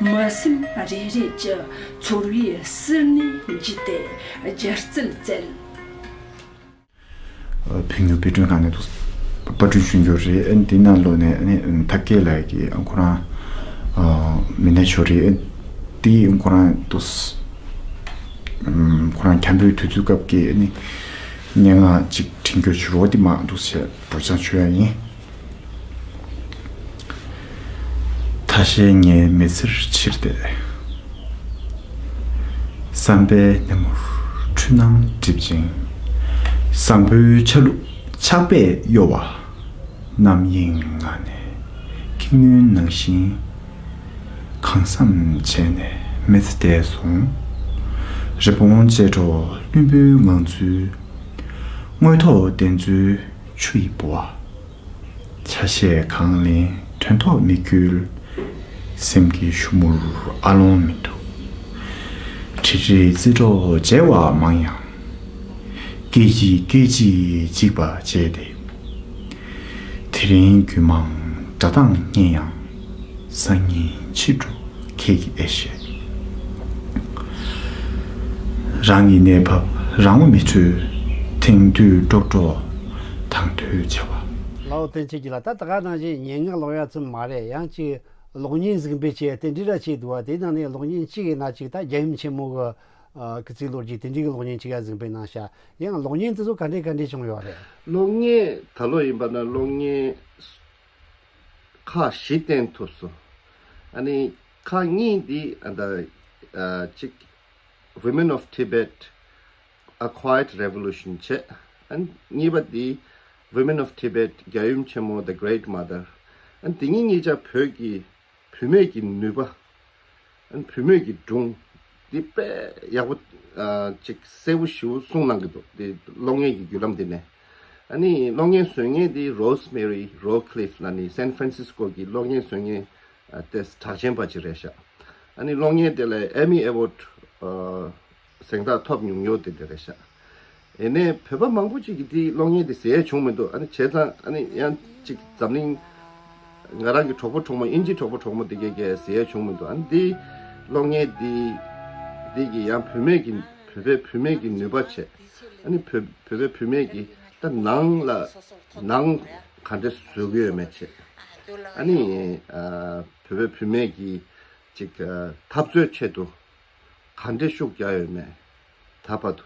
མི་སེམས་རེ་རེ་གྱི་ཚོར་བའི་ཟུར་ནས་འཇུས་ཏེ་སྒྱུ་རྩལ་བཙལ། བོད་མྱུར་དཔེ་སྐྲུན་ཁང་ནས་འདུག་པར་སྐྲུན་ཞུ་རྒྱུ་རེད། ཨ་ནི་དེ་ནང་ལོགས་ནས་ཨ་ནི་ཐབས་མཁས་ལགས་ཀྱིས་ཁོ་རང་མི་སྣ་ཞིག་རེད། ཨ་དེ་ཁོ་རང་འདུག་ཁོ་རང་འཁྱམ་པོའི་དུས་ཚོད་སྐབས་ཀྱི་ཨ་ནི་སྙན་ངག་ཅིག་བྲིས་རྒྱུ་ཞིག་རོ། དེ་མ་འདུག་བྱས་སྦྲགས་ཀྱང་ཞུ་ཡ་ཡིན། ཐ་ཤལ་ངའི་མི་ཚེར་ཕྱིར་བལྟས། བསམ་པའི་སྣེ་མོར་འཁྲུལ་སྣང་སྒྲིབ་ཅིང་། བཟང་པོའི་ཆ་ལུགས་ཆགས་པས་གཡོ་བ། རྣམ་གཡེང་ངང་ནས་ཁྱི་སྨྱོན་ནང་བཞིན། གང་བསམ་བྱས་ནས་མི་ཚེ་འདས་སོང་། རི་བོང་ཅལ་འདྲོགས་བླུན་པོའི་ངང་ཚུལ། དངོས་ཐོག་བདེན་རྫུན་ཆུ་ཡི་ལྦུ་བ། ཆ་ཤས་གང་ལེན་དོན་ཐོག་མི་འཁྱོལ། སེམས་ཀྱི་གཞུ་མུར་ཨ་ལོང་མི་འདུག་དྲི་རིལ་རྩེ་གྲོགས་མཇལ་བ་མང་ཡང་། སྐད་ཅིག་སྐད་ཅིག་འཇིག་པ་བྱས་ཏེ། དེ་རིང་རྒྱུད་མང་སྒྲ་གདངས་སྙན་ཡང་། སང་ཉིན་ཕྱི་དྲོ་ཁྱེད་ཀྱིས་ཨེ་ཤེས། རང་གི་གནས་བབ་རང་ངོ་མི་འཕྲོད། དེང་དུས་ཀྲོག་ཀྲོག་དང་དོད་བྱ་བ། ལའོ་བསྟན་ཆོས་ཀྱི་ལ། ད་ད་ག་ནང་བཞིན་སྙན་ངག་ཀློག་ཡ་ཙམ་མ་རེད། ཡང་ཅིག་གློག་བརྙན་གཟིགས་འབུལ་བྱས་དེ་འདྲ་ར་བྱས་འདུག་བ། དེ་ནང་ནས་གློག་བརྙན་གཅིག་ཡིན་ན་ཅིག་ད་རྒྱལ་ཡུམ་ཆེན་མོ་གི་སྐུ་ཚེའི་ལོ་རྒྱུས་དེ་འདྲའི་གློག་བརྙན་ཅིག་ཡ་གཟིགས་འབུལ་གནང་ཤག་ཡང་གློག་བརྙན་དེ་ཚོ་ག་འདྲས་ག་འདྲས་བྱུང་ཡོད་རེད། གློག་བརྙན་ད་ལོ་ཡིན་པ་ན་གློག་བརྙན་ཁག་བཞི་བསྟན་ཐུབ་སོང་། ཨ་ནི་ཁག་གཉིས་འདི་ཨ་ད་ཨ་གཅིག Women of Tibet, A Quiet Revolution བྱས། ཨ་ནི་གཉིས་པ་འདི་Women of Tibet, རྒྱལ་ཡུམ་ཆེན་མོ, The Great Mother། ཨ་ནི་འདི་གཉིས་གཉིས་ཆ་བོད་ཀྱི་བུད་མེད་ཀྱི་ནུས་པ། ཨ་ནི་བུད་མེད་ཀྱི་སྒྲུང་འདི་དཔེ་ཡག་པོ་ཨ་ཅིག་གསལ་པོ་ཞེ་པོ་གསུངས་གནང་གི་འདུག་དེ་གློག་བརྙན་གྱི་བརྒྱུད་ལམ་འདི་ནས། ཨ་ནི་གློག་བརྙན་བཟོ་མཁན་འདི་Rosemary Rockcliffe ལ་ནི་San Francisco གི་གློག་བརྙན་བཟོ་མཁན་ཨ་དེ་གྲགས་ཆེན་པ་ཅིག་རེད་ཤག་ཨ་ནི་གློག་བརྙན་དེ་ལ་Emmy Award ཨ་གཟེངས་རྟགས་ཐོབ་མྱོང་ཡོད་དེ་དེ་རེད་ཤག་ཡིན་ནའི་བོད་པ་མང་པོ་ཅིག་གིས་དེའི་གློག་བརྙན་དེ་གཟིགས་ཡས་བྱུང་མི་འདུག་ཨ་ནི་བྱས་ཙང་ཨ་ནི་ཡང་ཅིག་འཛམ་གླིང་ང་རང་གི་གྲོགས་པོ་གྲོགས་མོ་དབྱིན་ཇིའི་གྲོགས་པོ་གྲོགས་མོ་དེ་གས་ཀྱིས་གཟིགས་ཡས་བྱུང་མི་འདུག་ཨ་ནི་དེའི་གློག་བརྙན་དེ་དེ་གི་ཡང་བུད་མེད་ཀྱི་བོད་པའི་བུད་མེད་ཀྱི་ནུས་པ་བྱས། ཨ་ནི་བོད་བོད་པའི་བུད་མེད་ཀྱི་ད་ནང་ལ་ནང་ག་འདྲ་བཟོ་གི་ཡོད་མེད་བྱས། ཨ་ནི་ཨ་བོད་པའི་བུད་མེད་ཀྱི་ཅིག་ཨ་འཐབ་རྩོད་ཆེད་དུ་ག་འདྲས་ཤུགས་རྒྱག་ཡོད་མེད་ད་བར་དུ།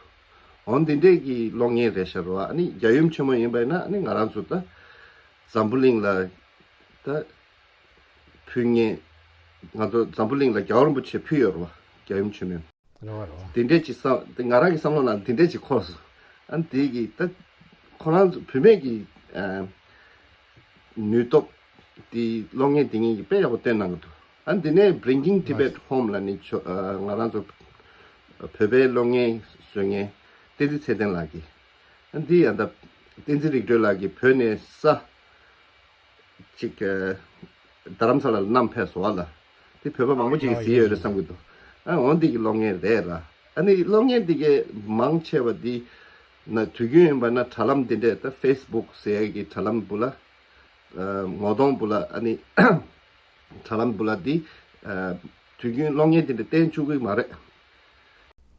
འོ་འདི་འདྲས་ཀྱི་གློག་བརྙན་རེད་ཤག་རོ། ཨ་ནི་རྒྱལ་ཡུམ་ཆེན་མོ་ཡིན་པ་ཡིན་ན་ཨ་ནི་ང་རང་ཚོ་ད་འཛམ་བུ་གླིང་ལ་ད་ཕུལ་མཁན། ང་ཚོ་འཛམ་བུ་གླིང་ལ་རྒྱལ་བ་རིན་པོ་ཆེ་ཕུལ་ཡོད་རེད་བ། རྒྱལ་ཡུམ་ཆེན་མོས། རེད་བ་རེད་བ། དེ་འདྲས་ཅིག་བསམ་དེ་ང་རང་གི་བསམ་བློ་ནང་དེ་འདྲས་ཅིག་འཁོར་སོང་། ཨ་ནི་དེ་གི་ད་ཁོ་རང་ཚོ་བུད་མེད་ཀྱི་ཨ་ནུས་སྟོབས་དེ་གློག་བརྙན་དེ་ངེད་ཀྱིས་དཔེ་ཡག་པོ་བསྟན་གནང་གི་འདུག་ཨ་ནི་དེ་ནས་Bringing Tibet Home ལ་ནི་ཆོ་ཨ་ང་རང་ཚོ་བོད་པའི་གློག་བརྙན་བཟོ་མཁན་བསྟན་འཛིན་ཚེ་བརྟན་ལགས་ཀྱིས། ཨ་ནི་དེ་ཡང་ད་བསྟན་འཛིན་རིག་གྲོལ་ལགས་ཀྱིས་བོད་ནས་ས་ཅིག་ཨ་རྡ་རམ་ས་ལ་ལ་བསྣམས་ཕེབས་སོང་བ་ལ། དེ་བོད་པ་མང་པོ་ཅིག་གིས་གཟིགས་ཡོད་རེད་བསམ་གྱི་འདུག་ཨ་འོ་འདི་གི་གློག་བརྙན་རེད་ར། ཨ་ནི་གློག་བརྙན་འདི་གའི་མང་ཆེ་བ་འདི་ན་དུས་རྒྱུན་ཡིན་པ་ན་དྲ་ལམ་འདི་འདྲས་ད་Facebook ཟེར་ཡ་གི་དྲ་ལམ་བུ་ལ་ཨ་ངོ་གདོང་བུ་ལ་ཨ་ནི་དྲ་ལམ་བུ་ལ་འདི་ཨ་དུས་རྒྱུན་གློག་བརྙན་འདི་འདྲས་བསྟན་བཅུག་གི་མ་རེད།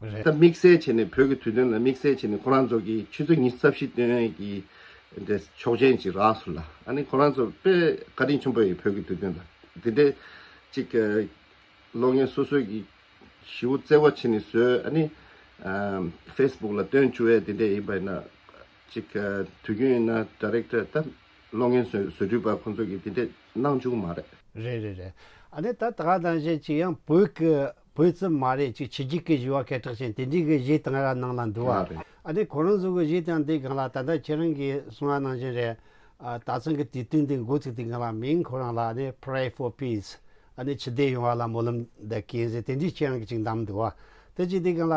རེད། ད་དམིགས་བསལ་བྱས་ནས་བོད་ཀྱི་དུས་སྟོན་ལ་དམིགས་བསལ་བྱས་ནས་ཁོ་རང་ཚོ་གི་ཆུ་ཚོད་ཉི་ཤུ་རྩ་བཞི་སྟོན་ཡས་ཀྱི་འདྲ་ཆོག་མཆན་ཅིག་རག་སོང་ལ། ཨ་ནི་ཁོ་རང་ཚོ་དཔེ་བཀའ་དྲིན་ཆེན་པོ་ཡོད། བོད་ཀྱི་དུས་སྟོན་ལ་འདི་འདྲའི་ཅིག་གློག་བརྙན་སོ་སོ་གི་ ཞེ་པོ་བརྩེ་བ་བྱས་ནས་བཟོས། ཨ་ནི་ཨ་ཕེ་སི་བུག་ལ་སྟོན་བཅུག་ཡས་དེ་འདྲས་ཡིན་པ་ཡིན་ན། ཅིག་ཨ་དུས་རྒྱུན་ཡིན་ན་ཌི་རེག་ཊར་དང་གློག་བརྙན་བཟོ་བཟོ་སྐྲུན་པ་ཁོང་ཚོ་གིས་དེ་འདྲས་གནང་བྱུང་མ་རེད། རེད་རེད་རེད། ཨ་ནི་ད་ད་ག་ནང་བཞིན་ཅིག་ཡང་བོད་ཀྱི་བོད་ཙམ་མ་རེད། ཅིག་ཕྱི་རྒྱལ་གྱི་བཞི་པ་སྐད་གྲགས་ཅན་དེ་འདྲའི་གི་གཞས་དང་ར་ནང་ལ་འདུག་བ། ཨ་རེད། ཨ་ནི་ཁོ་རང་ཚོ་གི་གཞས་དང་དེའི་སྒང་ལ་ད་ལྟ་ཁྱེད་རང་གིས་གསུངས་པ་ནང་བཞིན་རེད། ཨ་ད་ཚང་གི་དུས་སྟོན་དེ་འགོ་ཚུགས་དུས་སྒང་ལ་མིང་ཁོ་རང་ལ་ཨ་ནི་Pray for Peace། ཨ་ནི་ཕྱི་བདེ་ཡོང་བ་ལ་སྨོན་ལམ་འདེབས་མཁན་ཟེར་དེ་འདྲའི་ཁྱེད་རང་གིས་ཅིག་འདེམས་འདུག་བ། དེ་ཅིག་དེའི་སྒང་ལ་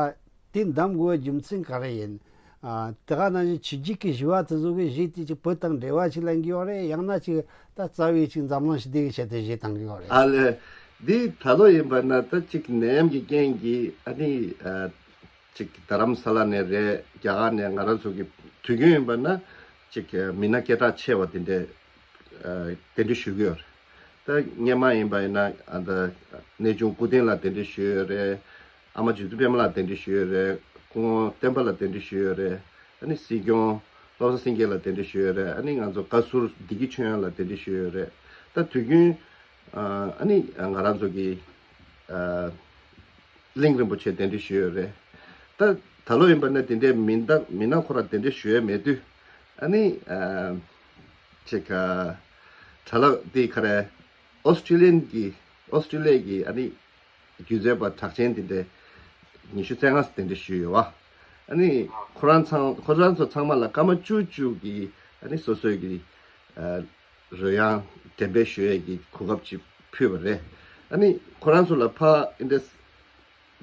དེ་འདེམས་དགོས་པའི་རྒྱུ་མཚན་ག་རེ་ཡིན། ཨ་དེ་ག་ནང་བཞིན་ཕྱི་རྒྱལ་གྱི་བཞི་པ་དེ་ཚོ་གི་གཞས་དེ་ཅིག་བོད་དང་འབྲེལ་བ་ཞིག་ལ་འགྱུར་བ་རེད། ཡང་ན་ཅིག་ད་རྩ་བའི་ཅིག་འཛམ་གླིང་ཞི་བདེ་གི་ཆེད་དུ་གཞས་བཏང་གི་ཡོད་རེད། ཨ་ལས། འདི་ད་ལོ་ཡིན་པ་ན་ད་ཅིག་ནད་ཡམས་ཀྱི་རྐྱེན་གྱིས་ཨ་ནི་ཨ་ཅིག་རྡ་རམ་ས་ལ་ནས་རེད། རྒྱ་གར་ནས་ང་རང་ཚོ་གི་དུས་རྒྱུན་ཡིན་པ་ན་ཅིག་མི་སྣ་སྐད་གྲགས་ཆེ་བ་དེ་འདྲས་ཨ་གདན་འདྲེན་ཞུ་གི་ཡོད་རེད། ད་སྔོན་མ་ཡིན་པ་ཡིན་ན་ཨ་ད་གནས་ཆུང་སྐུ་བསྟན་ལ་གདན་འདྲེན་ཞུས་ཡོད་རེད། ཨ་མ་རྗེ་བཙུན་པད་མ་ལགས་གདན་འདྲེན་ཞུས་ཡོད་རེད། སྐུ་ངོ་བསྟན་པ་ལགས་གདན་འདྲེན་ཞུས་ཡོད་རེད། ཨ་ནི་སྲིད་སྐྱོང་བློ་བཟང་སེང་གེ་ལགས་གདན་འདྲེན་ཞུས་ཡོད་རེད། ཨ་ནི་ང་ཚོ་བཀའ་ཟུར་བདེ་སྐྱིད་ཆོས་དབྱངས་ལགས་གདན་འདྲེན་ཞུས་ཡོད་རེད། ད་དུས་རྒྱུན་ཨ་ནི་ང་རང་ཚོ་གི་ཨ་གླིང་རིན་པོ་ཆེ་གདན་འདྲེན་ཞུས་ཡོད་རེད། ད་ད་ལོ་ཡིན་པ་ན་དེ་འདྲའི་མི་སྣ་མི་སྣ་ཁོ་རང་གདན་འདྲེན་ཞུ་ཡས་མེད་དུས། ཨ་ནི་ཨ་ཅིག་ཨ་གྲྭ་ལགས་འདི་ག་རེ་ཨོ་སི་ཀྲི་ལི་ཡན་གྱི་ཨོ་སི་ཀྲི་ལི་ཡ་གི་ཨ་ནི་སྒྱུ་རྩལ་པ་གྲགས་ཅན་དེ་འདྲའི་ཉི་ཤུ་རྩ་ལྔ་གདན་འདྲེན་ཞུས་ཡོད་བ། ཨ་ནི་ཁོ་རང་ཚང་ཁོ་རང་ཚོ་ཚང་མ་ལ་སྐར་མ་བཅུ་བཅུ་གི་ཨ་ནི་སོ་སོའི་གི་ཨ་རོལ་དབྱངས་འགྲེམས་སྤེལ་ཞུ་ཡས་ཀྱི་གོ་སྐབས་ཅིག་ཕུལ་བ་རེད། ཨ་ནི་ཁོ་རང་ཚོ་ལ་ཕ་ཨིན་དྲས་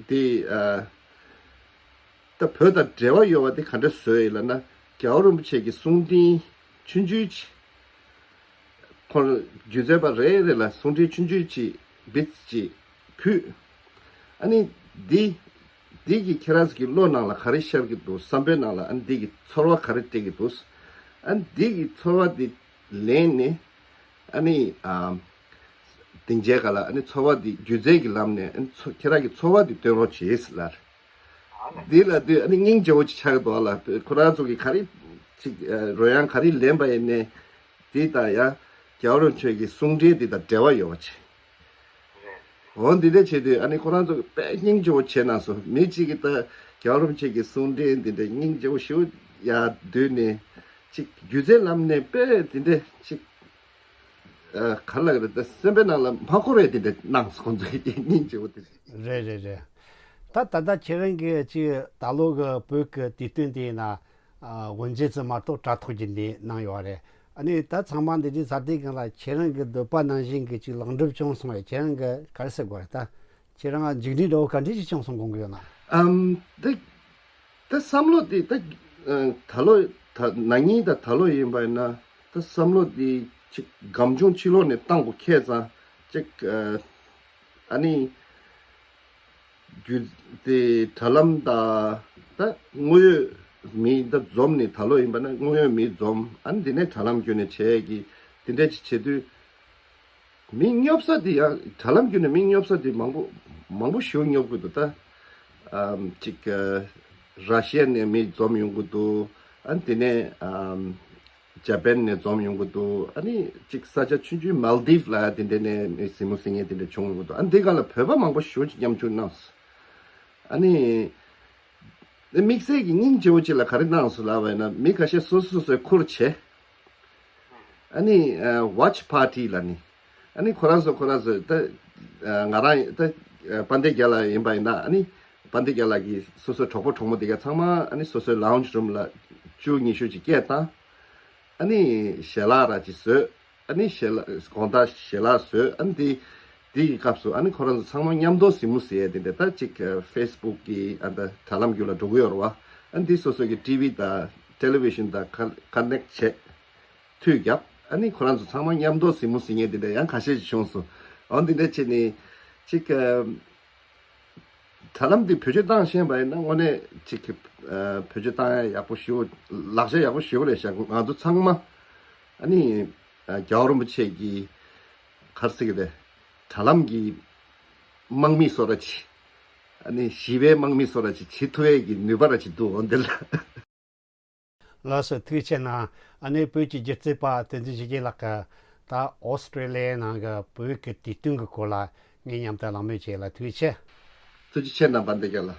དེ་ཨ་ད་བོད་དང་འབྲེལ་བ་ཡོད་པ་དེ་ག་འདྲ་བཟོས་ཡོད་ལབ་ན། རྒྱལ་བ་རིན་པོ་ཆེ་གི་གསུང་འཕྲིན་ཆུང་ཆུང་ཅིག་ཁོང་སྒྱུ་རྩལ་པ་རེ་རེ་ལ་གསུང་འཕྲིན་ཆུང་ཆུང་ཅིག་བིས་ཅིག་ཕུལ། ཨ་ནི་འདི་འདི་གིས་ཁྱེད་རང་ཚོ་གི་བློ་ནང་ལ་ག་རེ་ཤར་གྱི་འདུག་བསམ་པའི་ནང་ལ་ཨ་ནི་འདི་གིས་ཚོར་བ་ག་རེ་སྤྲད་ཀྱི་འདུག་ཨ་ནི་འདི་གི་ཚོར་བ་འདི་ལེན་ནས་ཨ་ནི་ཨ་སྡིངས་ཆའི་སྒང་ལ་ཨ་ནི་ཚོར་བ་འདི་སྒྱུ་རྩལ་གྱི་ལམ་ནས་ཨ་ནི་ཚོ་ཁྱེད་རང་གི་ཚོར་བ་འདི་སྟོན་རོགས་བྱེད་ལབ། འདི་ལ་དུས་ཨ་ནི་སྙིང་རྗེ་བོ་ཅིག་ཆགས་འདུག་ལ། ཁོ་རང་ཚོ་གིས་ག་རེ་ཅིག་ཨ་རོལ་དབྱངས་ག་རེ་ལེན་པ་ཡིན་ནའི་འདི་དང་ཡང་རྒྱལ་བ་རིན་པོ་ཆེ་གི་གསུང་འཕྲིན་འདི་དང་འབྲེལ་བ་ཡོད་པ་ཅིག་འོ་འདི་འདྲ་བྱས་དུས་ཨ་ནི་ཁོ་རང་ཚོ་གིས་དཔེ་སྙིང་རྗེ་བོ་བྱས་གནང་སོང་། མི་གཅིག་གིས་ད་རྒྱལ་བ་རིན་པོ་ཆེ་གི་གསུང་འཕྲིན་འདི་འདྲ་སྙིང་རྗེ་བོ་ཞེ་པོ་ཡར་བསྡུས་ནས་ཅིག་སྒྱུ་རྩལ་ལམ་ནས་དཔེ་འདི་འདྲ་ཅིག་ཨ་ག་རེ་ལབ་ཀྱི་རེད། ད་སེམས་པའི་ནང་ལ་མ་འཁོར་བའི་དེ་འདྲ་གནང་སོང་། ཁོང་ཚོ་ཡིན་གཅིག་པོ་དེ། རེད་རེད་རེད། ད་ད་ལྟ་ཁྱེད་རང་གིས་ཅིག་ད་ལོ་གི་བོད་ཀྱི་དུས་སྟོན་དེ་ཡིན་ན་ཨ་དབུ་འབྱེད་ཙམ་མ་གཏོགས་དྲ་ཐོག་བརྒྱུད་ནས་གནང་ཡོད་རེད། ཨ་ནི་ད་ཚང་མ་འདི་འདྲའི་ཚར་དུས་སྒང་ལ་ཁྱེད་རང་གི་འདོད་པ་ནང་བཞིན་གྱི་ཅིག་ལེགས་འགྲུབ་བྱུང་སོང་བས་ཁྱེད་རང་གི་ག་རེ་ཟེར་དགོས་རེད། ད་ཁྱེད་རང་མཇུག་འབྲས་འདྲ་བོ་ག་འདྲ་ཞིག་བྱུང་སོང་དགོངས་ཀྱི་ཡོད་ན། ཨམ་ད། ད་བསམ་བློ་དེ་ད་ཨ་ད་ལོ་ད་ན་ནིང་དང་ད་ལོ་ཡིན་པ་ཡིན་ན་ད་བསམ་བློ་དེ་ཅིག་སྒམ་ཆུང་ཕྱི་ལོགས་ནས་བཏང་དགོས་ཁེལ་ཙང་ཅིག་ཨ་ཨ་ནི་རྒྱུ་དེ་དྲ་ལམ་དང་ད་དངོས་ཡོད་མི་ད་འཛོམས་ནས་ད་ལོ་ཡིན་པ་ན་དངོས་ཡོད་མི་འཛོམས། ཨ་ནི་དེ་ནས་དྲ་ལམ་བརྒྱུད་ནས་བྱས་ཀྱི་དེ་འདྲ་ཅིག་བྱེད་དུས། མི་སྙོབ་ས་དེ་ཡང་དྲ་ལམ་བརྒྱུད་ནས་མི་སྙོབ་ས་དེ་མང་པོ་མང་པོ་ཞེ་པོ་སྙོབ་གི་འདུག་ད་ཨམ་ཅིག་ཨ་ར་ཤི་ཡ་ནས་མི་འཛོམས་ཡོང་གི་འདུག་ཨ་ནི་དེ་ནས་ཨམ་ཇ་པན་ནས་འཛོམས་ཡོང་གི་འདུག་ཨ་ནི་ཅིག་ས་ཆ་ཆུང་ཆུང་མལ་དིབ་ལ་དེ་འདྲ་ནས་མི་གཟིགས་མོ་གཟིགས་མཁན་དེ་འདྲ་བྱུང་ཡོང་གི་འདུག་ཨ་ནི་དེ་ག་ལ་བོད་པ་མང་པོ་ཞེ་པོ་ཅིག་མཉམ་ཞུགས་གནང་སོང་། ཨ་ནི། དམིགས་བསལ་གྱི་སྙིང་རྗེ་བོ་ཅིག་ལ་ག་རེ་གནང་སོང་ལབ་པ་ཡིན་ན་མི་ཁ་ཤས་སོ་སོ་སོ་སོའི་ཁུར་བྱས། ཨ་ནི་ཨ་ཝ་ཆི་པར་ཊི་ལ་ནི། ཨ་ནི་ཁོ་རང་ཚོ་ཁོ་རང་ཚོ་ད་ཨ་ང་རང་ད་ཨ་དཔལ་ལྡན་རྒྱལ་ལགས་ཡིན་པ་ཡིན་ན་ཨ་ནི་དཔལ་ལྡན་རྒྱལ་ལགས་ཀྱིས་སོ་སོའི་གྲོགས་པོ་གྲོགས་མོ་དེ་ག་ཚང་མ་ཨ་ནི་སོ་སོའི་ལའུན་ཇི་རུམ་ལ་བཅུ་ཉི་ཤུ་ཅིག་སྐད་བཏང་། ཨ་ནི་ཞལ་ལག་ར་ཅིག་བཟོས། ཨ་ནི་ཞལ་ལག་དགོང་དག་ཞལ་ལག་བཟོས། ཨ་ནི་དེ་དེ་གི་སྐབས་སུ་ཨ་ནི་ཁོ་རང་ཚོ་ཚང་མ་མཉམ་དུ་གཟིགས་མོ་གཟིགས་ཡས་དེ་འདྲ་ད་ཅིག་ཨ་ཕེ་སི་བུག་གི་ཨ་ད་དྲ་ལམ་བརྒྱུད་ལ་འགྲོ་གི་ཡོད་རེད་བ། ཨ་ནི་དེ་སོ་སོ་གི་ཊི་ཝི་དང་ཊེ་ལི་བི་ཤན་དང་ཀ་ཀ་ནེག་བྱས་མཐུད་བརྒྱབ། ཨ་ནི་ཁོ་རང་ཚོ་ཚང་མ་མཉམ་དུ་གཟིགས་མོ་གཟིགས་མཁན་དེ་འདྲ་ཡང་ཁ་ཤས་ཤིག་བྱུང་སོང་། འོ་འདི་འདྲ་བྱས་ནས་ཅིག་ཨ། དྲ་ལམ་འདི་བེད་སྤྱོད་བཏང་ཤེས་པ་ཡིན་ན་དངོས་གནས་ཅིག་གི་ཨ་བེད་སྤྱོད་བཏང་ཡ་ཡག་པོ་ཞེ་པོ་ལག་ཆ་ཡག་པོ་ཞེ་པོ་རེད་ཤག་ང་ཚོ་ཚང་མ་ཨ་ནི་ཨ་རྒྱལ་བ་རིན་པོ་ཆེ་གི་ག་རེ་ཟེར་གི་རེད། དྲ་ལམ་གྱི་དམག་མི་བཟོ་འདྲ་ཅིག་ཨ་ནི་ཞི་བའི་དམག་མི་བཟོ་འདྲ་ཅིག་བྱེད་ཐུབ་ཡས་ཀྱི་ནུས་པ་འདྲ་ཅིག་འདུག་འོ་འདི་ལ། ལགས་སོ་ཐུགས་རྗེ་ཆེ་གནང་། ཨ་ནི་བོད་ཀྱི་སྒྱུ་རྩལ་པ་བསྟན་འཛིན་ཆོས་རྒྱན་ལགས་ཀྱིས་ད་ཨོ་སི་ཀྲི་ལི་ཡའི་ནང་གི་བོད་ཀྱི་དུས་སྟོན་གྱི་སྐོར་ལ་ངའི་མཉམ་དུ་གླེང་མོལ་བྱས་ལ་ཐུགས་རྗེ་ཆེ། ཐུགས་རྗེ་ཆེ་རྣམ་པ་འདི་ག་ལ།